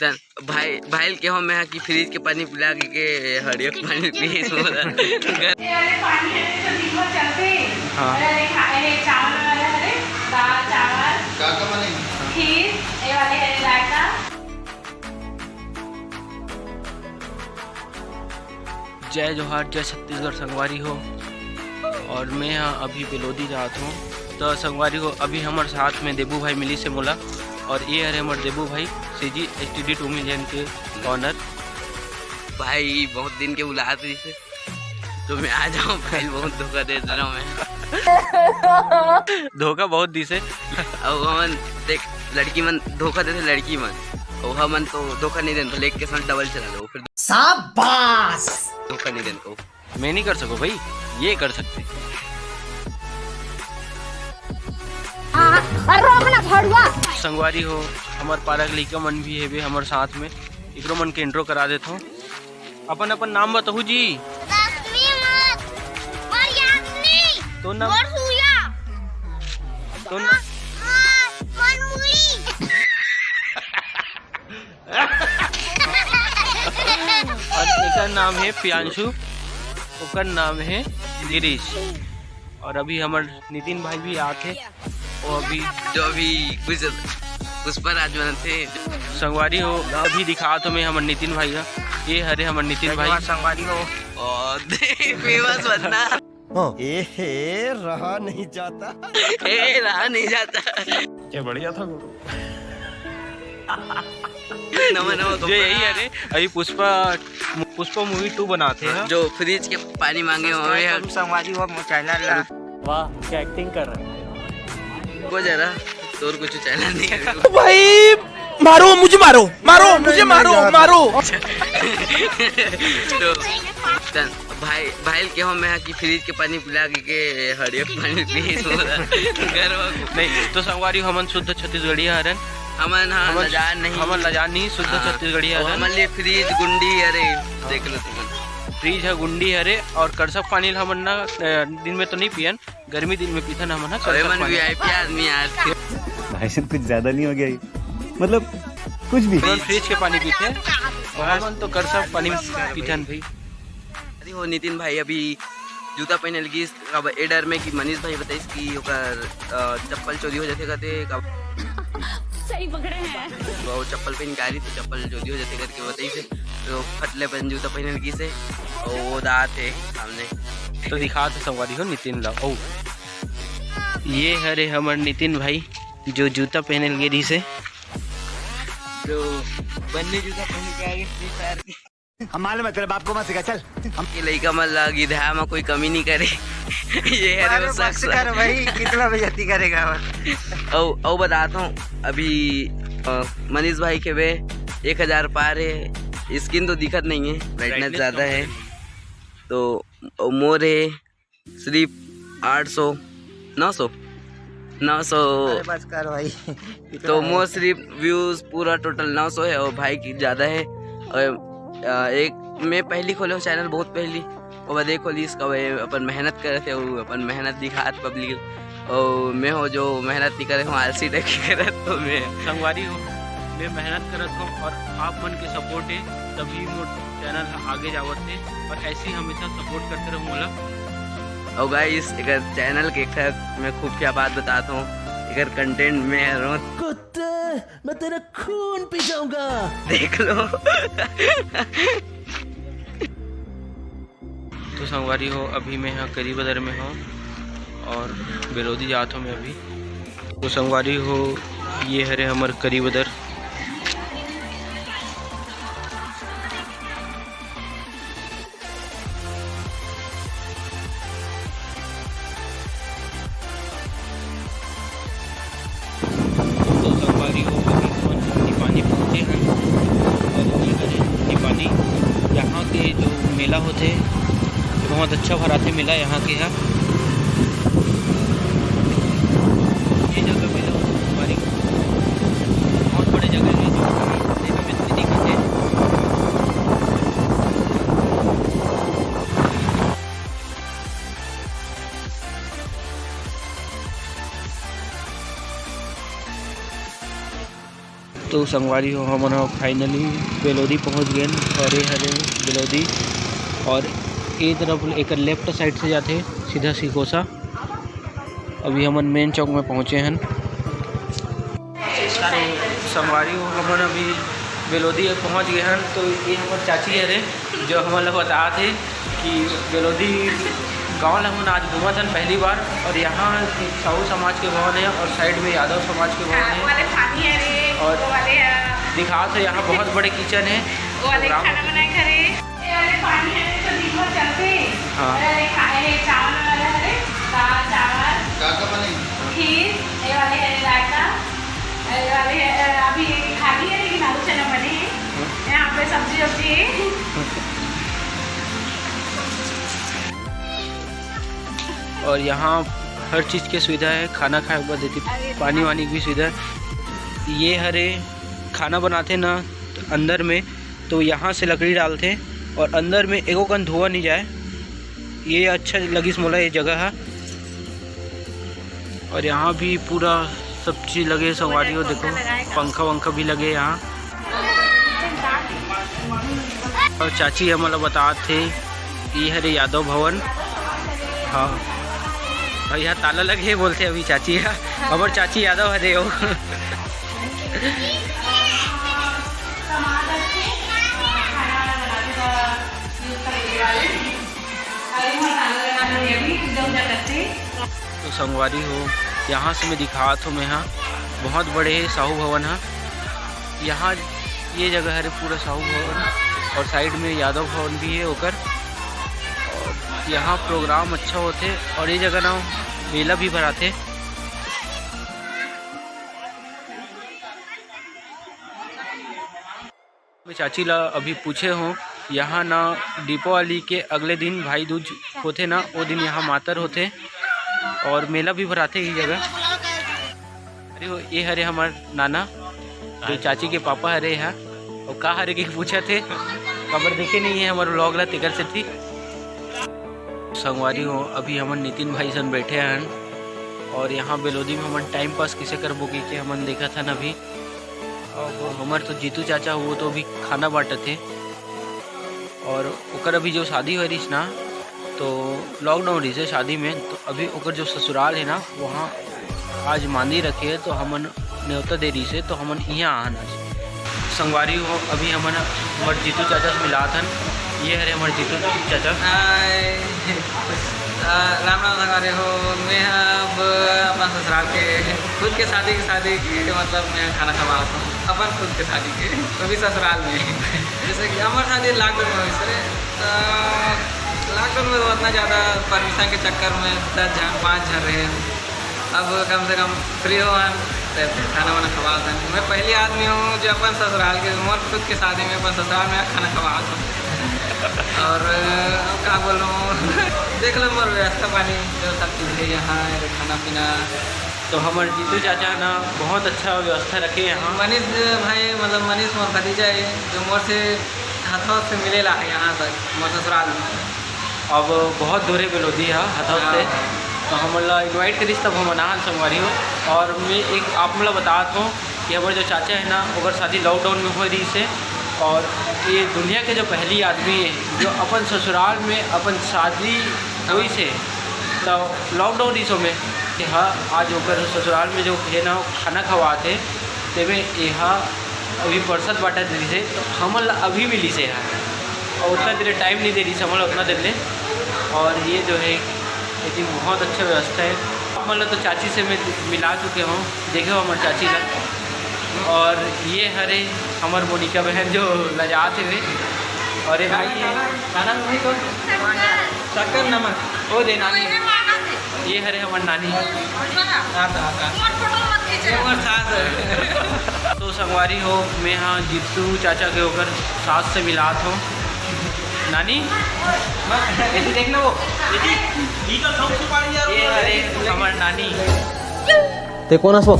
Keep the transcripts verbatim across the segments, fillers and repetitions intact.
तन भाई, भाई ल केहो मैं हा कि फ्रिज के पानी पिला के, के हरियर पानी पीस मोला। ये वाले पानी है तो दिन भर चलते। हाँ। अरे, खा-, ये चावल वाले हरे, दाल चावल, का का बने? खीर, ये वाले हरे रायता। जय जोहार, जय छत्तीसगढ़ संगवारी हो। और मैं हा अभी बेलोदी जात हूँ। तो संगवारी हो, अभी हमर साथ में देबू भाई मिलिस हे मोला, और ये हरे हमर देबू भाई, सीजी एसटीडी टू मिलियन के ओनर। भाई बहुत दिन के बुलात रहिस हे, तो मैं आ जाऊँ भाई, बहुत धोखा दे दे रहा हूँ मैं। धोखा बहुत दिस हे। अब हमन देख, लड़की मन धोखा देथे, लड़की मन, और हमन तो धोखा नहीं देन, तो लेके साथ डबल चला लो फिर। शाबाश। धोखा नहीं देन को। मैं नहीं कर सको भाई, ये कर सकते। हाँ, अरे रोक ना भड़ुआ। संगवारी हो, हमर पारा के लइका मन भी हेबे हमर साथ में, एकरो मन के इंट्रो करा देथो। अपन अपन नाम बताहू जी। रश्मि मत, मोर याद नहीं। तो नाम? मोर सूर्या। तो ना- मोर, मोर, मोर मुड़ी। और एकर नाम है प्रियांशु, ओकर नाम है गिरीश। और अभी हमर नितिन भाई भी आथे, वो अभी जो अभी कुछ पुष्पा राज बनथे। संगवारी हो, अभी दिखात हों मैं हमर नितिन भाई हा। ये हरे हमर नितिन भाई। संगवारी हो। और फेमस बनना। हाँ। ए हे, रहा नहीं जाता। ए, रहा नहीं जाता। ये बढ़िया था गुरु। नमो नमो जो यही है रे, अभी पुष्पा, पुष्पा मूवी टू बनाते हैं। जो फ्रिज के पानी मांगे हुए हैं। संगवारी हो मोर चैनल ला। वाह, क्या एक्टिंग कर रहे हैं। वो जरा तोर कुछ चैनल नहीं है। भाई मारो, मुझे मारो, मारो, मुझे मारो, मारो। तो चल, भाई, भाई ल केहो मैं हा कि फ्रिज के पानी पिला के, के हरियर पानी पीस मोला। गरवा को। नहीं, तो संगवारी हो, हमन शुद्ध छत्तीसगढ़िया हरन। हमन, हाँ, हमन, लजान नहीं। हमन लजान नहीं, शुद्ध हाँ। छत्तीसगढ़िया और हरन। हमन लिए फ्रिज गुंडी हरे, देख लो तुमन। फ्रिज है गुंडी हरे, और करसक पानी ल हमन ना, अ, दिन में तो नहीं पियन, गर्मी दिन में पीथन हमन ह अरे करसक मन पानी। वीआईपी आदमी यार। भाई साहब, कुछ ज्यादा नहीं हो गया ये? मतलब, कुछ भी। हमन फ्रिज के पानी पीथे, हमन तो करसक पानी पीथन भाई। अरे हो नितिन भाई, अभी जूता पहने लगिस, अब ए डर में कि मनीष भाई बताइस कि ओकर, अ, चप्पल चोरी हो जाथे कहते, कब सही पकड़े हैं। वो चप्पल पहन के आ रही तो चप्पल चोरी हो जाथे करके बताइस, तो फटले पहन जूता पहने लगिस हे, और वो दात हे सामने। तो दिखात हे संगवारी हो नितिन ला। ओ, ये हरे हमर नितिन भाई, जो जूता पहने लगे रहिस हे। जो बन्ने जूता पहन के आगे फ्री फायर के। हम मालूम है तेरे बाप को मत सिखा, चल। हम ये लइका मन ला गिधा म कोई कमी नहीं करे। ये हरे अरे वो शख्स। बस कर भाई, कितना बेइज्जती करेगा और। औ, औ बतात हों, अभी, अ, मनीष भाई के बे एक हजार पार हे, स्किन तो दिखत नहीं हे, ब्राइटनेस ब्राइटनेस ज्यादा कम हे। करे। तो औ मोर हे सिर्फ आठ सौ, नौ सौ, नौ सौ। अरे बस कर भाई, इतना तो है। मोर सिर्फ व्यूज पूरा टोटल नौ सौ हे और भाई की ज्यादा हे। और, अ, एक मैं पहली खोले हों चैनल, बहुत पहली, ओकर बाद एक खोलिस, का भाई अपन मेहनत करत हे, वो अपन मेहनत दिखात पब्लिक, और मैं हों जो मेहनत नहीं करे हों, आलसी टाइप के करत हों मैं। संगवारी हो, मैं मेहनत करत हों और आप मन के सपोर्ट हे, तभी मोर चैनल ह आगे जावत हे और ऐसे ही हमेशा सपोर्ट करते रहो मोला। और गाइस, एकर चैनल के एक ठक मैं खूब क्या बात बतात हों, एकर कंटेंट में रोज कुत्ते, मैं तेरा खून पी जाऊंगा। देख लो। तो संगवारी हो, अभी मैं हा करी बदर में हों और बेलोदी जात हों मैं अभी। तो संगवारी हो, ये हरे हमर करी बदर। तो संगवारी हो, अभी हमन निपानी पहुंचे हन और ये हरे निपानी, यहाँ के जो मेला होथे, बहुत अच्छा भराथे मेला यहाँ के ह। ये जगह मेला होथे संगवारी, बहुत बड़े जगह हे, जो देखने में तो नहीं दिखथे। तो तो संगवारी हो, हमन ह finally बेलोदी पहुंच गेन और ये हरे बेलोदी और ये तरफ एकर left side से जाथे सीधा सिकोसा। अभी हमन main चौक में पहुंचे हन। तो संगवारी हो, हमन अभी बेलोदी पहुंच गए हन। तो ये हमर चाची हरे, जो हमन ला बतात हे कि बेलोदी गांव ला हमन आज घूमत हन पहली बार। और यहाँ साहू समाज के भवन है और side में यादव समाज के भवन है। वाले पानी है रे, और वो वाले, अ, दिखात है यहाँ बहुत बड़े kitchen है। वो वाले program खाना बनाए घरे। ये वाले पानी है तो दिन भर चलते। हाँ। अरे, अरे, खाए, चावल वाला है रे, दाल, चावल, का का बने? खीर, ये वाले है रायता, ये वाले है, अ, अभी ये खाली है लेकिन आलू चना बने हैं। हाँ। यहाँ पे सब्जी वब्जी है। और यहाँ हर चीज के सुविधा है, खाना खाए के बाद देती, अरे पानी वानी की भी सुविधा है। ये हरे खाना बनाते ना अंदर में, तो यहाँ से लकड़ी डालते और अंदर में एको कन धुआं नहीं जाए। ये अच्छा लगिस मोला ये जगह है। और यहाँ भी पूरा सब चीज लगे, संगवारी हो, देखो, पंखा वंखा भी लगे यहाँ। और चाची हमन ला बतात हे, ये हरे यादव भवन। हाँ, और यहाँ ताला लगे हे बोलथे अभी चाची ह। हमर चाची यादव हरे हो। तो संगवारी हो, यहाँ से मैं दिखात हूँ मैं, हाँ, बहुत बड़े हे साहू भवन ह। यहाँ ये जगह हरे पूरा साहू भवन और side में यादव भवन भी है ओकर। और यहाँ program अच्छा होथे और ये जगह ना मेला भी भराथे। मैं चाची ला अभी पूछे हों, यहाँ ना दीपावली के अगले दिन भाई दूज होथे ना, वो दिन यहाँ मातर होथे और मेला भी भराथे ये जगह। अरे हो, ये हरे हमर नाना, जो चाची के पापा हरे हा, और का हरे के पूछत हे, काबर देखे नहीं है हमर vlog ला, तेकर सेती। संगवारी हो, अभी हमन नितिन भाई सन बैठे हन और यहाँ बेलोदी में हमन time pass किसे करबो कि, कि हमन देखत हन अभी। अब हमर तो जीतू चाचा, वो तो अभी खाना बांटत हे और ओकर अभी जो शादी होय रहिस ना, तो lockdown रहिस हे शादी में, तो अभी ओकर जो ससुराल है ना, वहाँ आज मांदी रखे है, तो हमन नेवता दे रहिस हे, तो हमन इहाँ आहन आज। संगवारी हो, अभी हमन हमर जीतू चाचा से मिलात हन। ये हरे हमर जीतू चाचा। हाय। आ, राम राम संगवारी हो, मैं ह अब अपन ससुराल के खुद के शादी के, शादी के मतलब मैं खाना खवात हूँ, अपन खुद के शादी के, वो भी ससुराल में। जैसे कि हमर शादी lockdown में होइस रहे, तो lockdown में तो उतना ज़्यादा permission के चक्कर में दस जन, पाँच जन रहे। अब कम से कम free हो हन, तो खाना वाना खवात हन। मैं पहली आदमी हूँ जो अपन ससुराल के, मोर खुद के शादी में अपन ससुराल में खाना खवात हूँ। और, अ, का बोलूँ, देख लो मोर व्यवस्था पानी, जो सब चीज़ है यहाँ, खाना पीना। तो हमर जीतू चाचा ना बहुत अच्छा व्यवस्था रखे यहाँ। मनीष भाई, मतलब मनीष मोर भतीजा है, जो मोर से हथवा से मिलेला है यहाँ तक, मोर ससुराल में। अब बहुत दूर है बेलोदी ह हथौद से, हाँ। तो हमन ला invite करिस तब हमन आहन संगवारी हो। और मैं एक आप मन ला बतात हूँ कि हमर जो चाचा है ना, ओकर शादी lockdown में होय रहिस हे, और ये दुनिया के जो पहली आदमी है जो अपन ससुराल में अपन शादी होइस हे, तो lockdown रहिस ओमे कि हाँ, आज ओकर ससुराल में जो है ना, खाना खवात हे, तेमे एहा अभी परसत बांटत रहिस हे, तो हमन ला अभी मिलिस हे यार, और उतना देर time नहीं दे रहिस हमन ला उतना देर ले। और ये जो है, ये दिन बहुत अच्छा व्यवस्था है। हमन ला तो चाची से मैं मिला चुके हूँ, देखे हो हमर चाची ला। और ये हरे हमर मोनिका बहन जो लजात हवे, और ये भाई, ये खाना में भाई कौन? शक्कर नमक। ओ दे नानी। ये हरे हमर नानी। आता, आता। ये मोर सास है। तो संगवारी हो, मैं हाँ जीतू चाचा के ओकर सास से मिलात हूँ। नानी, ऐसे देखना वो। ये हरे हमर नानी। ते कोन हस वो?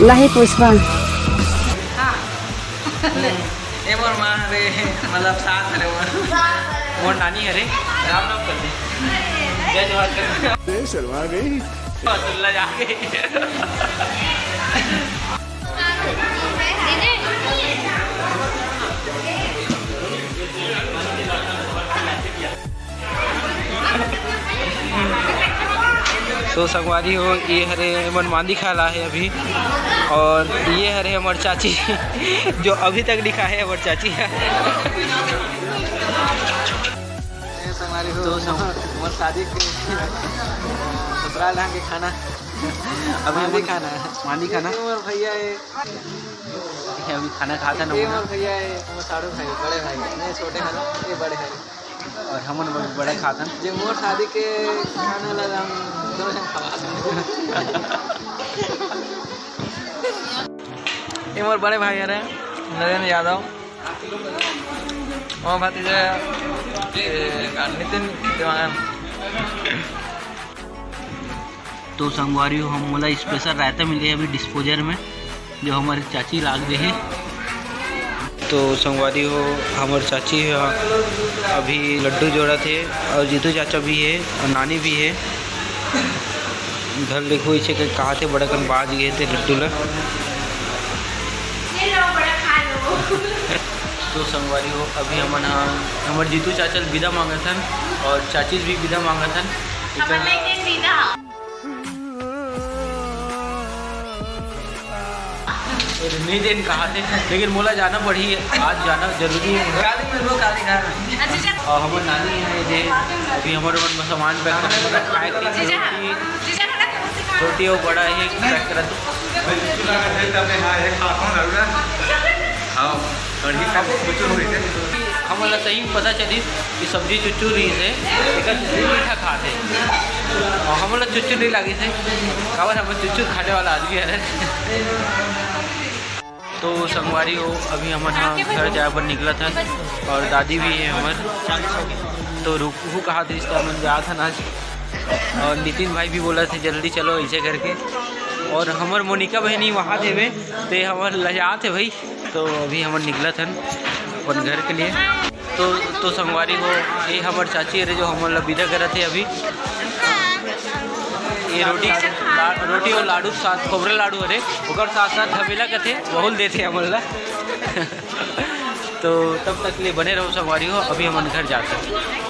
लाही पुष्पा। हाँ। ए मोर माँ हरे, मतलब सास हरे मोर। मोर नानी हरे, राम राम कर दे। जय जोहार कर दे। ए, शर्मा गई। तुल्ला जाके। तो संगवारी हो, ये हरे मन मांदी खाला है अभी, और ये हरे हमर चाची जो अभी तक लिखा है हमर चाची है। संगवारी हो, तो सं- हमर शादी के ससुराल ढंग के खाना, अभी मांदी खाना है। मांदी खाना। ये हमर भैया है। ये अभी खाना खाता ना ये हमर भैया है, हमर साढ़ू भाई, बड़े भाई, नहीं छोटे हैं ना, ये बड़े हैं। और हमन बड़-, बड़ा खातन। जे मोर शादी के खाना ला हम दोनों जन खवाथन। ये मोर बड़े भाई हरे, नरेंद्र यादव। और भतीजा, ए, नितिन देवांगन। तो संगवारी हो, हम मोला स्पेशल रायता मिले अभी डिस्पोजर में, जो हमर चाची लाग दे हे। तो संगवारी हो, हमर चाची ह अभी लड्डू जोड़त हे, और जीतू चाचा भी हे और नानी भी हे। घर देखो, इसे के कहा थे बड़ा कन बाज गए थे लड्डू ला। ये लो, बड़ा खा लो। तो संगवारी हो, अभी हमन ह हमर जीतू चाचा ल विदा मांगत हन और चाची ल भी विदा मांगत हन। हमन लेके विदा। नहीं देन कहा थे, लेकिन मोला जाना पड़ही, आज जाना जरूरी है। काली मिलबो, काली घर में। अच्छा, जा। और हमर नानी है जे अभी हमर मन में सामान पैक करके खाए के जीजा, रोटी, जीजा, खड़ा कर, रोटी और बड़ा ही पैक करत। हाँ, कढ़ी खाए के कुछ हो रही है। हमन ला सही में पता चलिस कि सब्जी चुचुर रहिस हे, एकर से मीठा खात हे। और हमन ला चुचुर नहीं लागिस हे, काबर हमन चुचुर खाने वाला आदमी हरन। तो संगवारी हो, अभी हमन ह घर जाए बर निकलत हन और दादी भी है हमर, तो रुकहू कहा रिश्ता मन जात हन आज। और नितिन भाई भी बोला थे जल्दी चलो ऐसे करके, और हमर मोनिका बहनी वहाँ देवे ते हमर लजात है भाई। तो अभी हमन निकलत हन अपन घर के लिए। तो, तो संगवारी हो, ये हमर चाची हरे जो हमन ला विदा करत हे अभी। ये रोटी, ला-, रोटी और लाडू के साथ, खोबरा लाडू हरे, ओकर साथ साथ धमेला कथे, वहू ल देथे हमन ला। तो तब तक ले बने रहो संगवारी हो, अभी हमन घर जात हन।